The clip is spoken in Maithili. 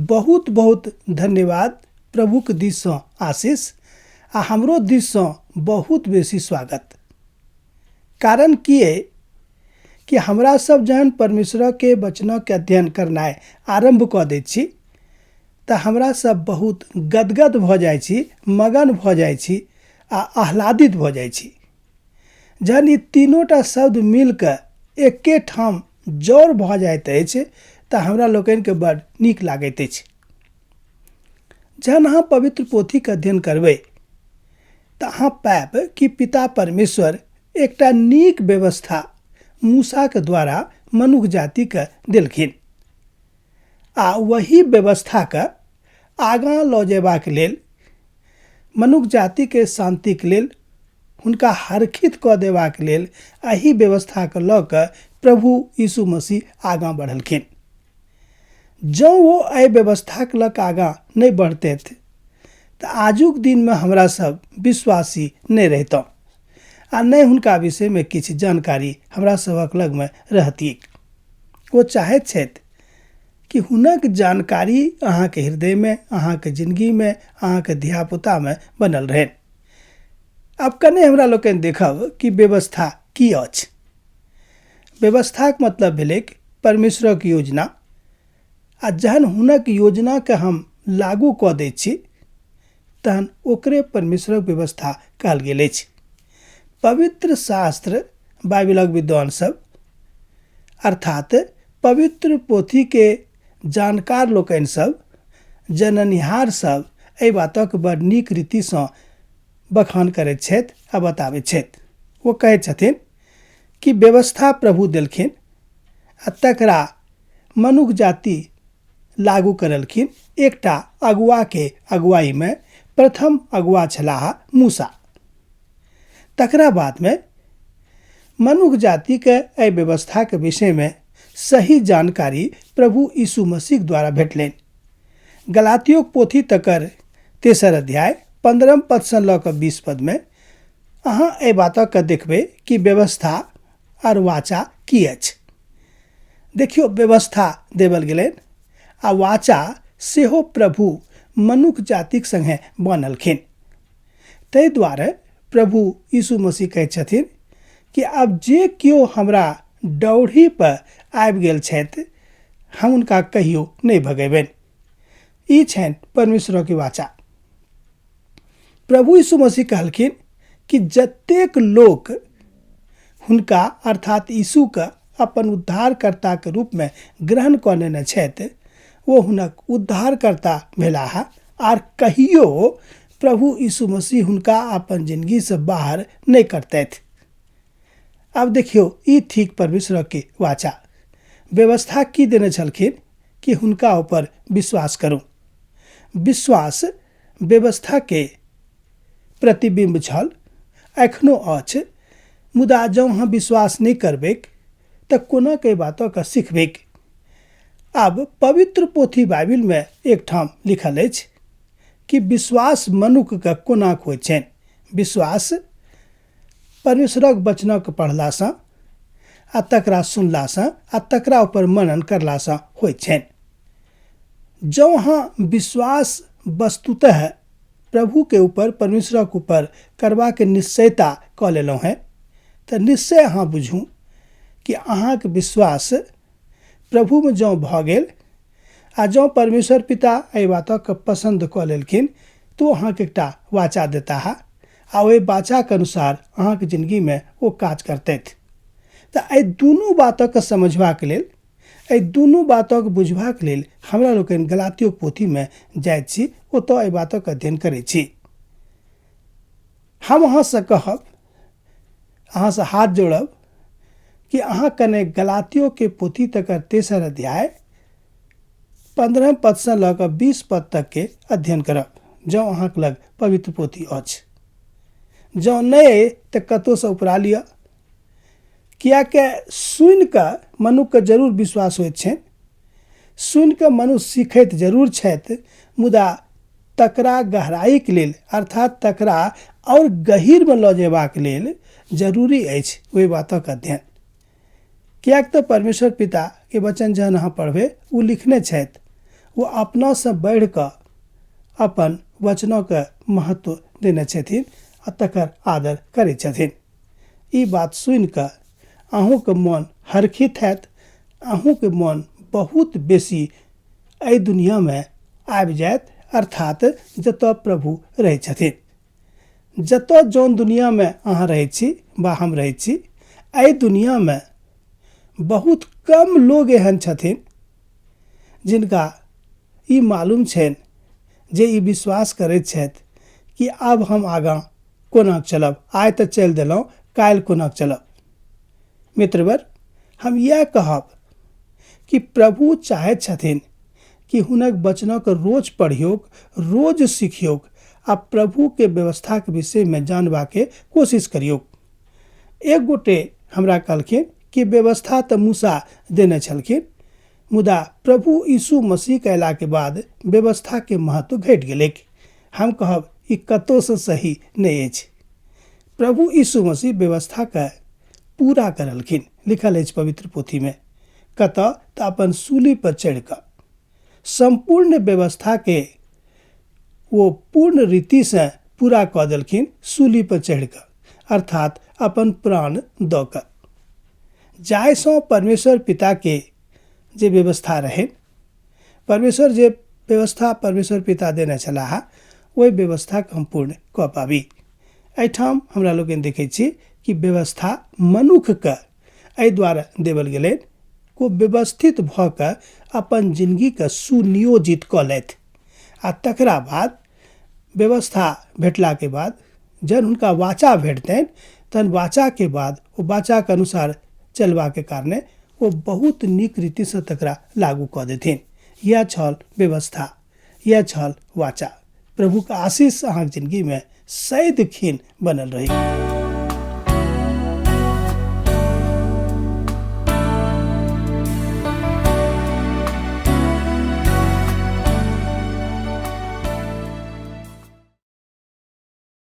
बहुत बहुत धन्यवाद, प्रभुके दिससँ आशीष आ हमरो दिससँ बहुत बेसी स्वागत। कारण की अइ कि हमरा सब जहन परमेश्वरके वचनके अध्ययन करनाइ आरम्भ कऽ दै छी तऽ हमरा सब बहुत गदगद भऽ जाइ छी, मगन भऽ जाइ छी आ आह्लादित भऽ जाइ छी। जहन ई तीनोटा शब्द मिलके एके ठाम जड़ भऽ जाइत अछि तऽ हमरा लोकनिके बड़ नीक लागैत अछि। जहन अहाँ पवित्र पोथीके अध्ययन करबै तऽ अहाँ पायब कि पिता परमेश्वर एकटा नीक व्यवस्था मूसाके द्वारा मनुख जातिके देलखिन आ वही व्यवस्थाके आगाँ लऽ जयबाक लेल, मनुख जातिके शान्तिके लेल, हुनका हरखित कऽ देबाक लेल एहि व्यवस्थाके लऽ कऽ प्रभु यीशु मसीह आगाँ बढ़लखिन। जँ ओ एहि व्यवस्थाके लऽ कऽ आगाँ नहि बढ़तथि तऽ आजुक दिनमे हमरा सब विश्वासी नहि रहितहुँ आ नहि हुनका विषयमे किछु जानकारी हमरा सभक लगमे रहतिक। ओ चाहैत छथि कि हुनक जानकारी अहाँके हृदयमे, अहाँके जिनगीमे, अहाँके धियापुतामे बनल रहै। आब कने हमरा लोकनि देखब कि व्यवस्था की अछि। व्यवस्थाके मतलब भेलै परमेश्वरक योजना आ जहन हुनक योजनाके हम लागू कऽ दै छी तहन ओकरे परमेश्वरक व्यवस्था कहल गेल अछि। पवित्र शास्त्र बाइबिलक विद्वान सब अर्थात पवित्र पोथीके जानकार लोकनि सब, जननिहार सब एहि बातक बड़ नीक रीतिसँ बखान करैत छथि आ बताबैत छथि। ओ कहैत छथिन कि व्यवस्था प्रभु देलखिन आ तकरा मनुख जाति लागू करलखिन एकटा अगुआके अगुवाईमे। प्रथम अगुआ छलाह मूसा। तकरा बादमे मनुख जातिके एहि व्यवस्थाके विषयमे सही जानकारी प्रभु यीशु मसीह द्वारा भेटलनि। गलातियोक पोथी तकर तेसर अध्याय 15 पदसँ लऽ कऽ 20 पदमे अहाँ एहि बातके देखबै कि व्यवस्था आर वाचा की अछि। देखियौ, व्यवस्था देवल गेलनि आ वाचा सेहो प्रभु मनुख जातिक संगे बनलखिन। ताहि दुआरे प्रभु यीशु मसीह कहै छथिन कि आब जे केओ हमरा डौढ़ी पर आबि गेल छथि हम हुनका कहियो नहि भगेबनि। ई छनि परमेश्वरक वाचा। प्रभु यीशु मसीह कहलखिन कि जतेक लोक हुनका अर्थात यीशुके अपन उद्धारकर्ताके रूपमे ग्रहण कऽ लेने छथि ओ हुनक उद्धारकर्ता भेलाह आर कहियो प्रभु यीशु मसीह हुनका अपन जिंदगीसँ बाहर नहि करतथि। आब देखियौ, ई ठीक परमेश्वरके वाचा। व्यवस्था की देने छलखिन कि हुनका ऊपर विश्वास करू। विश्वास व्यवस्थाके प्रतिबिम्ब छल, एखनो अछि, मुदा जँ अहाँ विश्वास नहि करबैक तऽ कोना के बातके सिखबैक। आब पवित्र पोथी बाइबिलमे एकठाम लिखल अछि कि विश्वास मनुखके कोना होइ छनि। विश्वास परमेश्वरक वचनक पढ़लासँ आ तकरा सुनलासँ आ तकरा ऊपर मनन करलासँ होइ छनि। जँ अहाँ विश्वास वस्तुतः प्रभुके ऊपर, परमेश्वरक ऊपर करबाक निश्चयता कऽ लेलहुँ हेँ तऽ निश्चय अहाँ बुझू कि अहाँके विश्वास प्रभुमे जँ भऽ गेल आ जँ परमेश्वर पिता एहि बातके पसन्द कऽ लेलखिन तऽ ओ अहाँके एकटा वाचा देताह आ ओहि वाचाके अनुसार अहाँके जिनगीमे ओ काज करतथि। तऽ एहि दुनू बातके समझबाक लेल, एहि दुनू बातक बुझबाक लेल हमरा लोकनि गलातियोक पोथीमे जाइत छी, ओतऽ एहि बातक अध्ययन करै छी। हम अहाँसँ कहब, अहाँसँ हाथ जोड़ब कि अहाँ कने गलातियोके पोथी तकर तेसर अध्याय 15 पदसँ लऽ कऽ 20 पद तकके अध्ययन करब, जँ अहाँके लग पवित्र पोथी अछि। जँ नहि अइ तऽ कतहुसँ उपरा लिअ, किएकि सुनिकऽ मनुखके जरूर विश्वास होइत छनि, सुनिकऽ मनुष्य सीखैत जरूर छथि, मुदा तकरा गहराइके लेल अर्थात तकरा आओर गहीरमे लऽ जेबाक लेल जरूरी अछि ओहि बातक अध्ययन। किएक तऽ परमेश्वर पिताके वचन जहन अहाँ पढ़बै, ओ लिखने छथि, ओ अपनासँ बढ़ि कऽ अपन वचनके महत्व देने छथिन आ तकर आदर करै छथिन। ई बात सुनि कऽ अहूँके मोन हरखित हैत, अहूँके मोन बहुत बेसी एहि दुनियामे आबि जायत, अर्थात जतऽ प्रभु रहै छथिन। जतऽ जौन दुनियामे अहाँ रहै छी वा हम रहै छी, एहि दुनियामे बहुत कम लोग एहन छथिन जिनका ई मालूम छनि जे ई विश्वास करैत छथि कि आब हम आगाँ कोना चलब, आइ तऽ चलि देलहुँ, काल्हि कोना चलब। मित्रवर, हम इएह कहब कि प्रभु चाहैत छथिन कि हुनक वचनक रोज पढ़ियौक, रोज सिखियौक आ प्रभुके व्यवस्थाके विषयमे जानबाके कोशिश करियौक। एक गोटे हमरा कहलखिन कि व्यवस्था तऽ मूसा देने छलखिन, मुदा प्रभु यीशु मसीहके अयलाके बाद व्यवस्थाके महत्व घटि गेलैक। हम कहब ई कतहुसँ सही नहि अछि। प्रभु यीशु मसीह व्यवस्थाके पूरा करलखिन, लिखल अछि पवित्र पोथीमे। कतऽ? तऽ अपन सूली पर चढ़ि कऽ सम्पूर्ण व्यवस्थाके ओ पूर्ण रीतिसँ पूरा कऽ देलखिन सूली पर चढ़ि कऽ, अर्थात अपन प्राण दऽ कऽ। जाहिसँ परमेश्वर पिताके जे व्यवस्था रहनि, परमेश्वर जे व्यवस्था परमेश्वर पिता देने छलाह, ओहि व्यवस्थाके हम पूर्ण कऽ पाबी। एहिठाम हमरा लोकनि देखै छी कि व्यवस्था मनुखके एहि दुआरे देवल गेलै ओ व्यवस्थित भऽ कऽ अपन जिनगीके सुनियोजित कऽ लेथि आ तकरा बाद व्यवस्था भेटलाके बाद जहन हुनका वाचा भेटतनि तहन वाचाके बाद ओ वाचाके अनुसार चलबाके कारणे ओ बहुत नीक रीतिसँ तकरा लागू कऽ देथिन। इएह छल व्यवस्था, इएह छल वाचा। प्रभुके आशीष अहाँके जिनगीमे सदिखन बनल रहै।